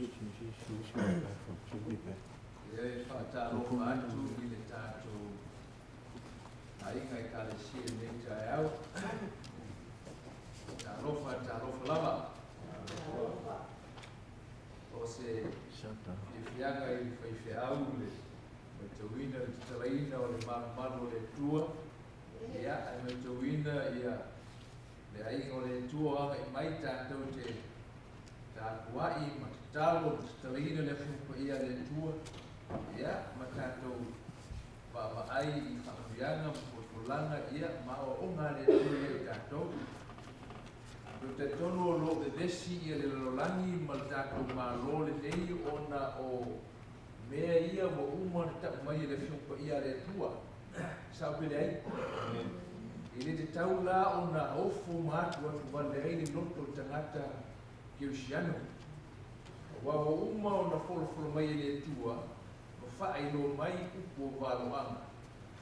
Ia e faatalofa atu i le tatou aiga Ekalesia i lenei taeao. Talofa, talofa lava. O se fiafiaga i le faifeau le matauina le tatalaina o le malumalu o le Atua. Ia, ae matauina ia le aiga o le Atua o agai mai tatou te tapuai ma tatalo ma tatalaina le Afioga Paia a le Atua, ia, ma tatou vaavaai i faamanuiaga ma folafolaga, ia, ma aoaoga a le Atua ia i tatou. Ou te talitonu o lo o vevesi ia le lalolagi ma le tatou Malo lenei ona o mea ia ua uma ona tau mai e le Afioga Paia a le Atua. Sao pe leai? E le tatau la ona ofo ma atuatu vale ai le loto o le tagata kerisiano. Aua ua uma ona folafolo mai e le Atua ma faailoa mai upu o valoaga.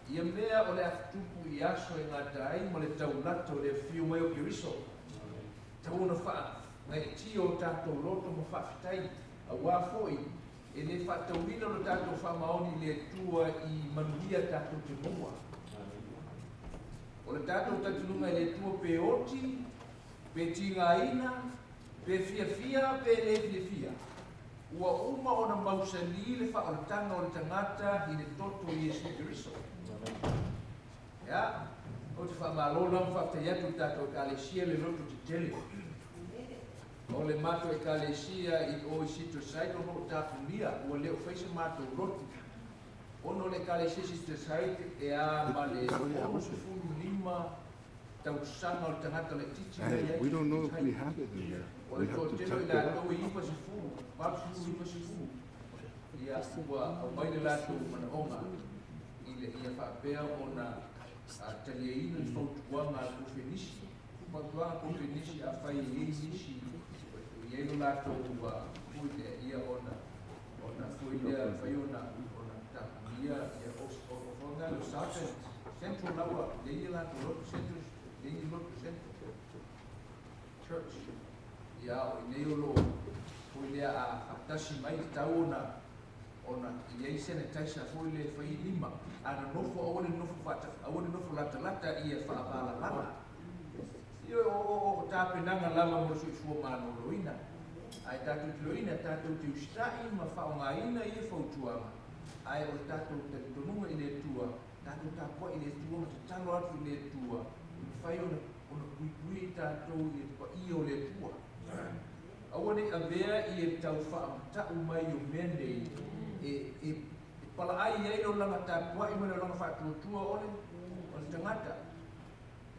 Ia mea o le a tutupu i aso e gata ai ma le taulata o le afio mai o Keriso. Tau ona faagaeetia o tatou loto ma faafetai, aua foi e le faatauina lo tatou faamaoni i le Atua i manuia tatou te maua. O le tatou talitonuga i le Atua pe oti, pe tigaina, pe fiafia, pe le fiafia, ua uma ona mausali le faaolataga o le tagata i le toto o Iesu Keriso. Ia, ou te faamalo la ma faafetai atu i le tatou Ekalesia le loto tetele. O le matou Ekalesia i o i Citruside o lo o tapunia, ua le o fai se matou lotu. Ona o le Ekalesia Citruside e a ma le 65 tausaga o le tagata laitiiti na i ai We don't know if we have it in there. O le We have to toatele o type i it up. latou e 90, 80, 90, ia ua aumai le latou manaoga i le ia faapea ona taliaina le fautuaga a le Kofenisi. Fautuaga a Kofenisi afai e i ai nisi e i ai lo latou foi lea ia ona foi lea mafai ona tapunia ia o o o Southern Central laua le ia latou lotu Central le ia lotu Central Church ia o i nei o lo foi lea a faatasi mai tatau ona i ai sanitizer foi le fai lima a na nofo aua le nofo faata aua le nofo latalata ia faavalalala ia o tapenaga lava mo le soifua maloloina ae tatou te loina tatou te usitai ma faaaogaina ia fautuaga ae o le tatou talitonuga i le Atua tatou tapuai i le Atua ma tatalo atu i le Atua e mafai ona puipui i tatou i le paia o le Atua. Aua ne i avea i e tau faamatau mai o mea nei e palaai ai lo laga tapuai ma le olaga faatuatua o le tagata.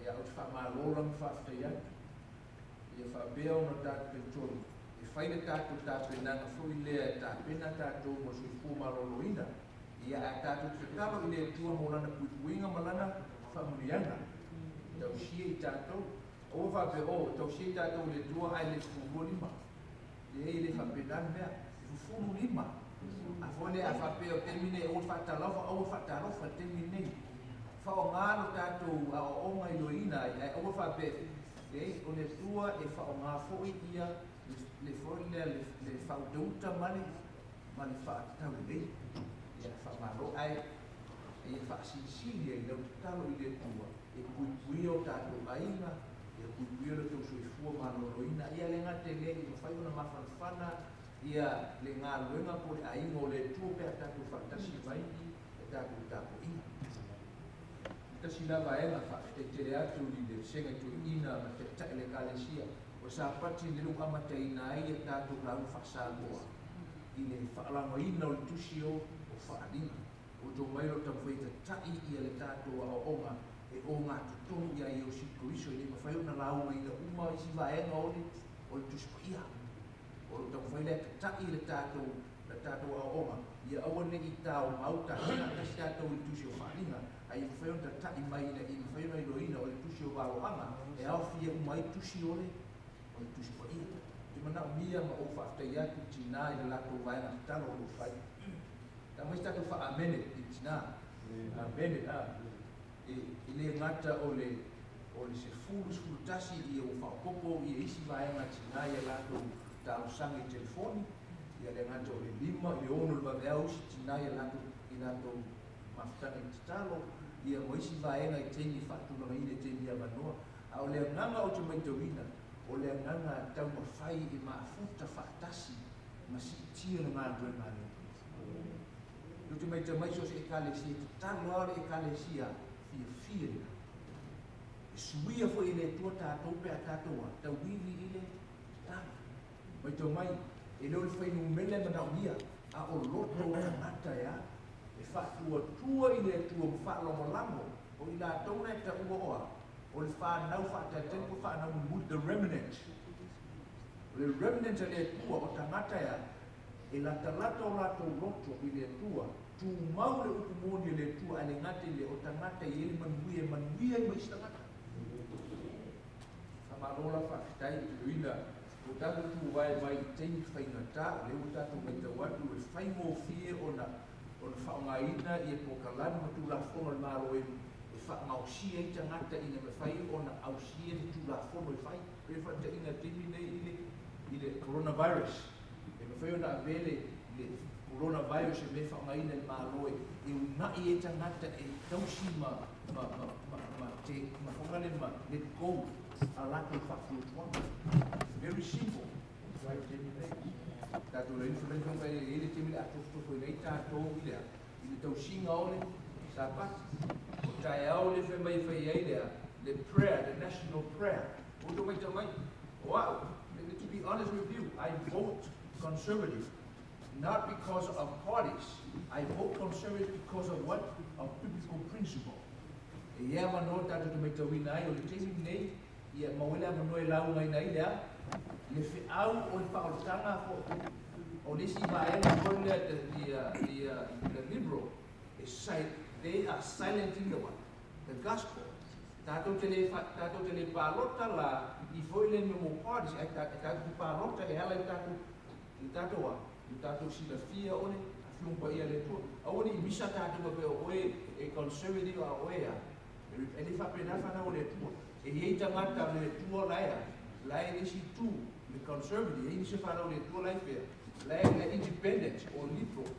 Ia ou te faamalo la ma faafetai atu. Ia faapea ona tatou talitonu e fai le tatou tapenaga foi lea e tapena tatou mo le soifua maloloina. Ia ae tatou tatalo i le Atua mo lana puipuiga ma lana faamanuiaga. Tausia i tatou. Aua faapea o tausia i tatou i le Atua ae le fufulua lima. Leai e le faapena le mea. E fufulu lima. A foi lea a faapea o taimi nei aua le faatalofa, aua le faatalofa i le taimi nei. Faaaoga lo tatou aoaoga i loina ai, ae aua faapea leai o le Atua e faaaoga foi ia le foi lea le faautauta ma le faataulelei. Ia faamalo ae ia faasilisili ai lau tatalo i le Atua e puipuia o tatou aiga, e puipuia lo tou soifua maloloina. Ia le gata i lea ia mafai ona mafanafana ia le galuega po o le aiga o le Atua pe a tatou faatasi mai le tatou tapuaiga. Tasi la vaega faafetai tele atu i le vasega toeaina ma taitai le Ekalesia o Sapati le ua amataina ai ia tatou lauga faasamoa i le faalagoina o le tusi o Faaaliga. O outou mai lo taumafai e tatai ia le tatou aoaoga e ogatotonu ia Iesu Keriso e le mafai ona laugaina uma isi vaega o le Tusi Paia. O lo taumafai lea tatai le tatou aoaoga ia aua ne i taomau faatasi tatou i le tusi o Faaaliga ae ia mafai ona tatai mai ina ia mafai ona iloina o le tusi o valoaga e aofia uma ai tusi o le Tusi Paia. Te manaomia ma ou faafetai atu i tina i le latou vaega tatalo o lo o fai. Ta mai se tatou faaamene i tina. Amene. E le gata o le 10, 11 ia ua faaopoopo ia isi vaega tina ia latou talosaga i telefoni. Ia le gata o le 5 i le 6 o le vaveao isi tinā i a latou mafutaga i tatalo, ia ma isi vaega i taimi e faatulagaina i taimi avanoa. A o le agaga ou te matauina, o le agaga taumafai e mafuta faatasi ma siitia le galuega a le Atua. Ou te matau mai so o se ekalesia, e tatalo lava le ekalesia fiafia lena. E suia foi e le Atua tatou pe a tatou a tauivi i le tatalo. Matau mai, e le o le fuainumera e manaomia, a o loto o tagata e a, e faatuatua i le Atua ma faalagolago, o i latou na e taua oa, o le whānau whaataitani po whānau mulimuli, the remnant. O le remnant a le Atua o tagata e a, e latalata o latou loto i le Atua, tumau le upu moni e le Atua, ae le gata i le o tagata i ele manuia, e manuia i ma isi tagata. Faamalo la faafetai i luina o tatou tuvae mai i taimi faigata, o lea ua tatou matau atu e faigofie ona faaaogaina ia polokalame ma tulafono a le Malo e faagaosia ai tagata ina mafai ona ausia le tulafono e fai. Pe faataina i taimi nei i le coronavirus, e mafai ona ave le coronavirus e mea faaaogaina e le Malo e unai ai tagata e tausi ma te ma ma let go a latou faatuatuaga. Very simple. Tatou le influenza e le taimi le atofotofo ai tatou i le tausiga o le Sapati. O taeao le fai mai fai ai lea, the prayer, the national prayer. O to mai mai, wow, to be honest with you, I vote conservative, not because of parties. I vote conservative because of what? Of biblical principle. E ia mano tatou te matauina ai o le taimi nei, ia mauele avanoa e lauga ai lea, le feau o le faaolataga o le isi vaega foi lea, the liberal, they are silencing the what? The gospel. Tatou te le palota la i foi le mea mo parties, e tatou te palota e ala i tatou a, i tatou silafia o le afioga paia le Atua. Aua ne i misa tatou faapea o oe e conservative a oe a, e le faapena fanau o le Atua. E iai tagata o le Atua la e a, la e le isi tu, le conservative, e i nisi fanau o le Atua la e fea, la e le independent o liberal,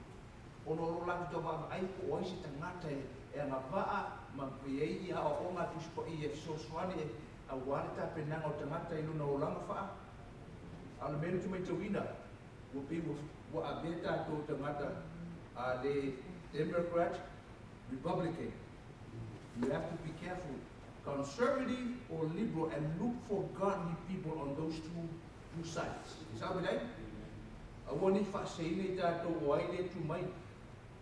ona o lo latou tauvaavaai po o ai se tagata e agavaa ma iai ia aoaoga a Tusi Paia e fesoasoani e auā le tapenaga o tagata i lona olaga faa. A o le mea lea ou te matauina, ua pei ua avea tatou tagata a le Democrat, Republican. You have to be careful. Conservative or liberal, and look for godly people on those two sides. Sao mai? Aua ne i faaseseina i tatou o ai le tu mai.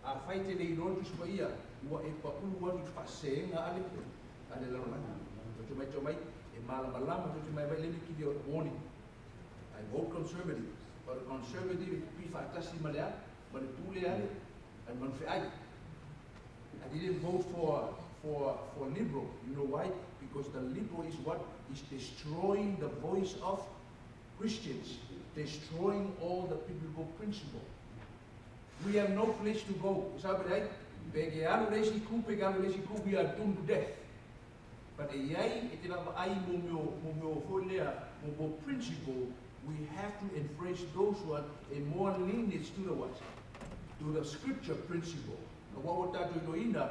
A fai te le iloa Tusi Paia, ua e paʻu atu i faaseseega a le lalolagi. Te mai mai, e malamalama te mai mai le me give you a warning. I vote conservative, but a conservative pi faatasi ma le a, ma le pule ale, and manufeai. I didn't vote for liberal. You know why? Because the liberal is what? Is destroying the voice of Christians, destroying all the biblical principle. We have no place to go. Sabe right? Pe ke alu le isi ku, pe ke alu le isi ku, we are doomed to death. But e iai, e te vaavaai mo mea foi lea, mo mea principle, we have to embrace those who are a more lineage to the what? To the scripture principle. Auā ua tatou iloina,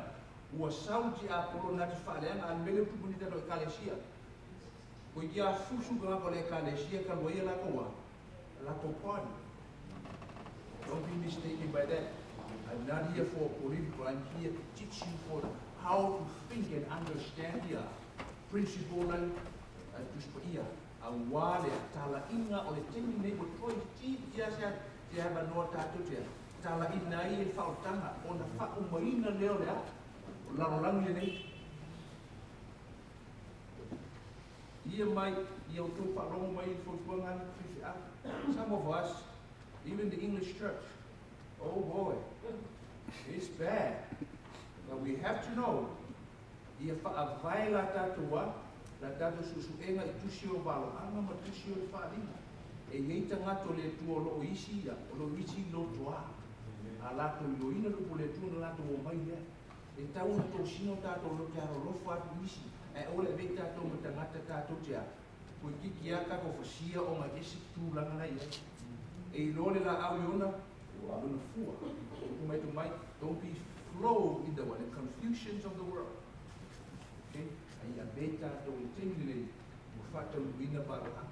ua sau tiapolo na te faaleaga, a le mea lea ua tupu nei tatou ekalesia. Koe ki a fusu tagata o le ekalesia talu ai ia latou a, latou party. Don't be mistaken by that. I'm not here for political. I'm here to teach you for how to think and understand the principle and Tusi Paia. Auā le talaiga o le taimi nei ua toeitiiti lava se te avanoa tatou te talaiina ai le faaolataga ona faaumaina lea o le a, o lalolagi lenei. Ia mai, ia outou faalogo mai i le fautuaga a le faifeau. Some of us, even the English church, oh boy, it's bad. But we have to know, ia faavae la tatou a, la tatou suesuega i tusi o valoaga ma tusi o le faaaliga. E iai tagata o le Atua o loo isi ia, o loo isi lotoa. A latou iloina le upu o le Atua na latou omai lea. E tau ona tosina o tatou loto e alolofa atu isi, ae aua le avea i tatou ma tagata tatou te a. Koe kiki a tatou fasia ona e ese tulaga la i ai. E iloa le laau i ona lona fua. Upu mai, don't be flow in the what, the confusions of the world. Okay? Ai a ve tatou i le taimi lenei ua faataunuuina valoaga.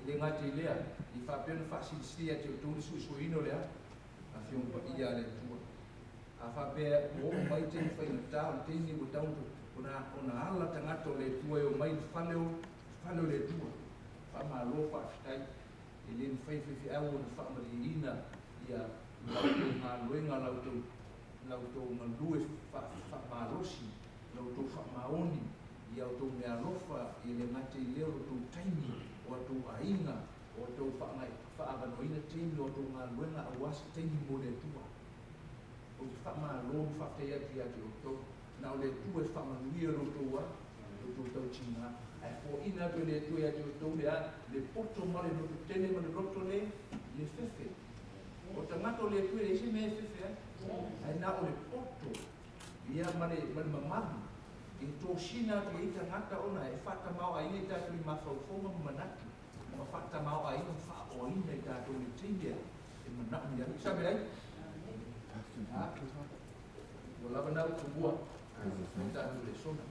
E le gata i lea, i faapea ona faasilisili ia te outou le suesueina o le a Afioga Paia a le Atua. A faapea ua oo mai taimi faigata, o le taimi ua tatau ona ala tagata o le Atua e omai i le fale o fale o le Atua. Faamalo faafetai. E le mafai e faifeau ona faamalieina ia la outou galuega, la outou galue faamalosi, la outou faamaoni, ia outou meaalofa, ia le gata i lea o lo outou taimi, o outou aiga, o outou faaavanoaina taimi o outou galuega aua se taimi mo le Atua. Ou te faamalo ma faafetai atu ia te outou. Na o le Atua e faamanuia lo outou tautiga. Ae foaiina atu e le Atua ia te outou le a le poto ma le loto tele ma le loto le fefe. O tagata o le Atua e leai se mea e fefe ai. Ae na o le poto ia ma le mamalu e tosina atu i ai tagata ona e faatamaoaiga i tatou i mafaufauga ma manatu, ma faatamaoaiga ma faaoaina i tatou i le taimi e manaomia ai. Sa mea ai? Ua lava na upu mua o tatou lesona.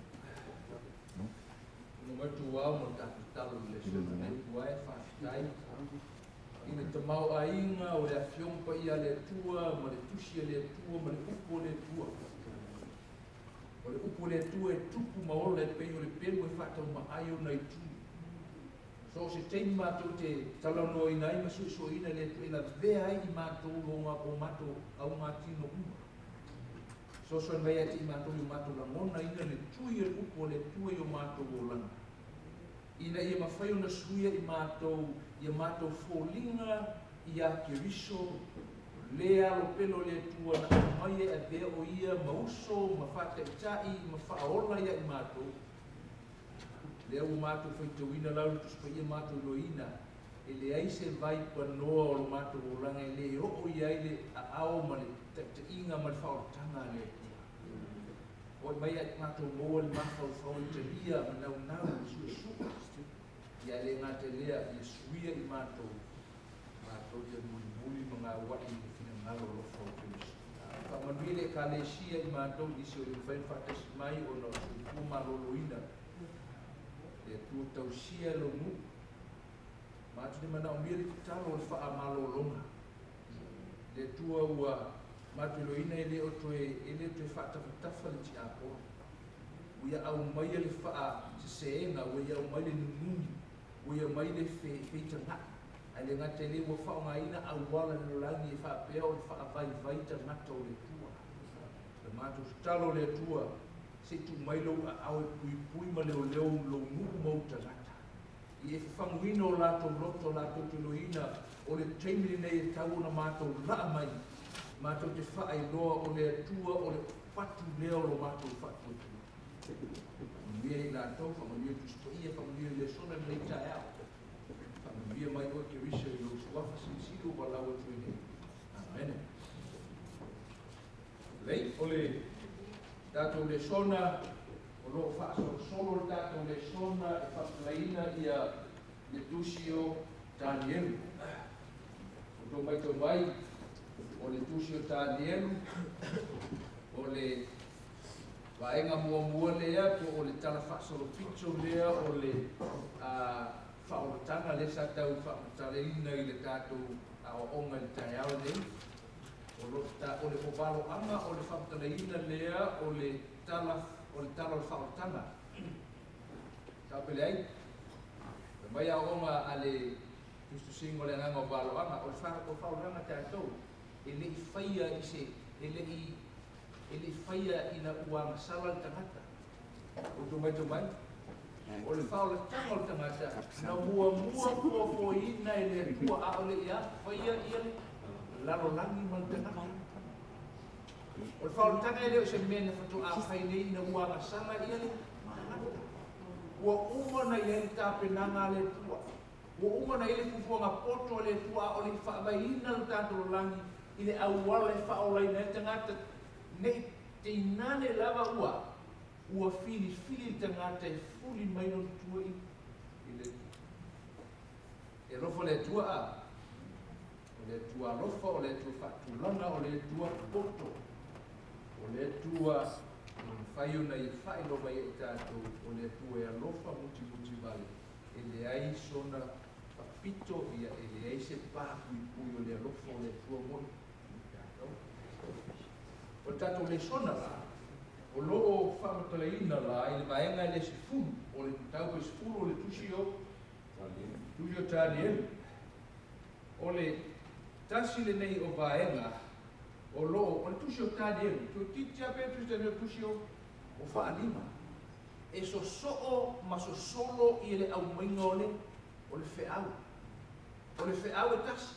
Ona mai tuau ma tatou tatalo i le lesona nei ua e faafetai i le tamaoaiga o le Afioga Paia a le Atua ma le Tusi a le Atua ma le upu o le Atua. O le upu o le Atua e tupu ma ola e pei o le pelu e faataumaai ona itu. So o se taimi matou te talanoaina ai ma suesueina le Atua e lavea ai i matou loga o matou augatino uma. Sosoa mai ia te i matou i o matou lagona ina le tui o le upu o le Atua i o matou olaga. Ina ia mafai ona suia i matou, ia matou foliga ia Keriso, le alo pele o le Atua na aumai e avea o ia ma uso, ma faataitai, ma faaola ia i matou. Lea ua matou faitauina lau le Tusi Paia matou iloaina, e leai se vai panoa o lo matou olaga e le oo i ai le aao ma le taitaiga ma le faaolataga a le Atua. Oi mai ia matou maua le mafaufau i talia ma naunau i suesue. Ia le gata i lea, ia suia i matou, matou te mulimuli ma gauai i le finagalo alofa o Keriso. Faamanuia le Ekalesia i matou nisi o le mafai ona faatasi mai ona o le soifua maloloina. Le Atua tausia lou nuu. Matou te manaomia le tatalo o le faamalologa. Le Atua ua matou iloaina e le o toe faatafatafa le tiapolo. Ua ia aumaia le faaseseega, ua ia aumai le nununi, ua ia aumai le feitagai. Ae le gata i lea ua faaaogaina auala le lalolagi e faapea o le faavaivai tagata o le Atua. Le matou tatalo o le Atua, se i tuu mai lou aao e puipui ma leoleo lou nuu ma ou tagata. I e fafaguina o latou loto, latou te iloaina o le taimi lenei e tau ona matou laa mai, matou te faailoa o le Atua o le fatu lea o lo matou faatuatua. Faamanuia i latou, faamanuia i Tusi Paia, faamanuia i lesona lenei taeao. Faamanuia mai oe Keriso i lou suafa silisili ua valaau atu ai nei. Amene. Lei, o le tatou lesona, o loo faasolosolo le tatou lesona e faapelaina ia le tusi o Tanielu. O tou matau mai, o le tusi o Tanielu, o le vaega muamua lea, po o le tala faasolopito lea, o le faaolataga lea sa tau faamatalaina i le tatou aoaoga i le taeao nei. O le ovaloaga o le faamatalaina lea o le tala o le faaolataga. Sao pele ai? Mai aoaoga a le tusitusiga o le agaga o valoaga, o le faaolataga tatou, e le i faia i se, e le i faia ina ua agasala le tagata. O tou matau mai? O le faaolataga o le tagata, na muamua fuafuaina e le Atua, a o le ia faia ia le lalolagi ma le tagata. O le faaolataga e le o se mea na faatoa fai nei ina ua agasala ia le tagata. Ua uma na i ai le tapenaga a le Atua. Ua uma na i ai le fuafuaga poto a le Atua, a o le faavaeina le tatou lalolagi i le auala e faaolaina ai le tagata. Nei teinane lava ua filifili le tagata e fuli mai lona tua i le Atua. E alofa le Atua a. O le Atua alofa, o le Atua faatulaga, o le Atua poto, o le Atua e mafai ona ia faailoa mai ia i tatou, o le Atua e alofa mutimuti vale, e leai sona faapito, ia e leai se papuipui o le alofa o le Atua mo i tatou. O le tatou lesona la, o loo faamatalaina la i le vaega e le 10, o le mataupu e 10 o le tusi o Tanielu. O le tasi lenei o vaega o loo o le tusi o Tanielu, toeitiiti lava pe tusi Tanielu tusi o Faalima. E sosoo ma sosolo i le aumaiga o le feau. O le feau e tasi.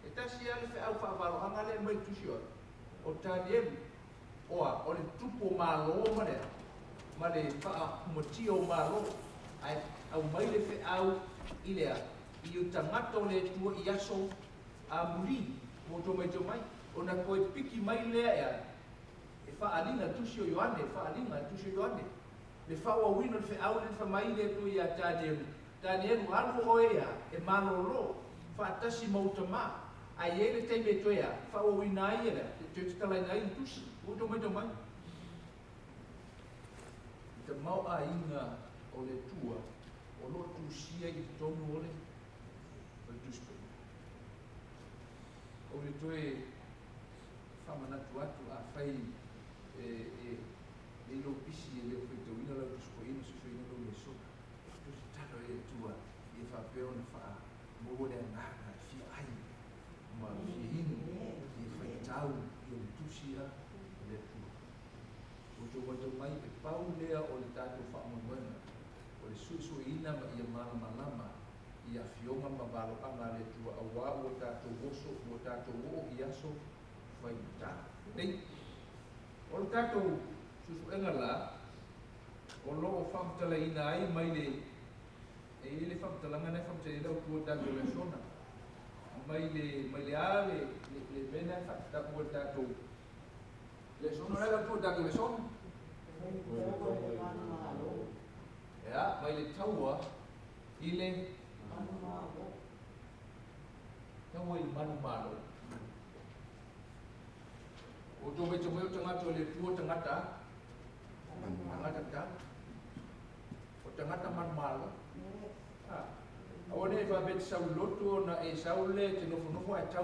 E tasi lava le feau faavaloaga lea mai le tusi o Tanielu. Oa, o le tupu o malo ma le faakumatia o malo. Ae aumai le feau i le i o tagata o le Atua i aso amuli, mo tō mai tō mai. Ona koe piki mai lea ea, e faalina tusi o Ioane, faalina tusi o Ioane. Le faaauauina o le feau le faamai le Atua ia Tanielu. Tanielu alu oe ia, e malolo, faatasi ma utamā. Ae i ai le taimi e toe a, faaauauina ai e lea, e toe tatalaina ai le tusi. Ua tō mai tō mai. I te mau aiga o le Atua, o loo tusia i totonu o le Tusi Paia. O le toe faamanatu atu afai e le lou pisi e le o faitauina lau Tusi Paia ma suisuina lau lesona. Toe tatalo ai le Atua ia faapea ona faamaua le agaga e fia ai ma fia inu ia faitau i le tusi a le Atua. O tō mai mai e pau lea o le tatou faamoemoega, o le suisuiina ma ia malamalama i afioga ma valoaga a le Atua auā ua tatou oso, ua tatou oo i aso faigata. Nei, o le tatou suesuega la, o loo faamatalaina ai mai le, e i ai le faamatalaga na e faamatalaina au tua tatou lesona. Mai le a le mea na e faatataua le tatou lesona, la lau tua tatou lesona. Ia, mai le taua i le taua i le manumalo. O tō mai tō mai o tagata o le Atua tagata, tagata tau. O tagata manumalo. Aua ne i faapea te sau lotu ona e sau le te nofonofo ae tau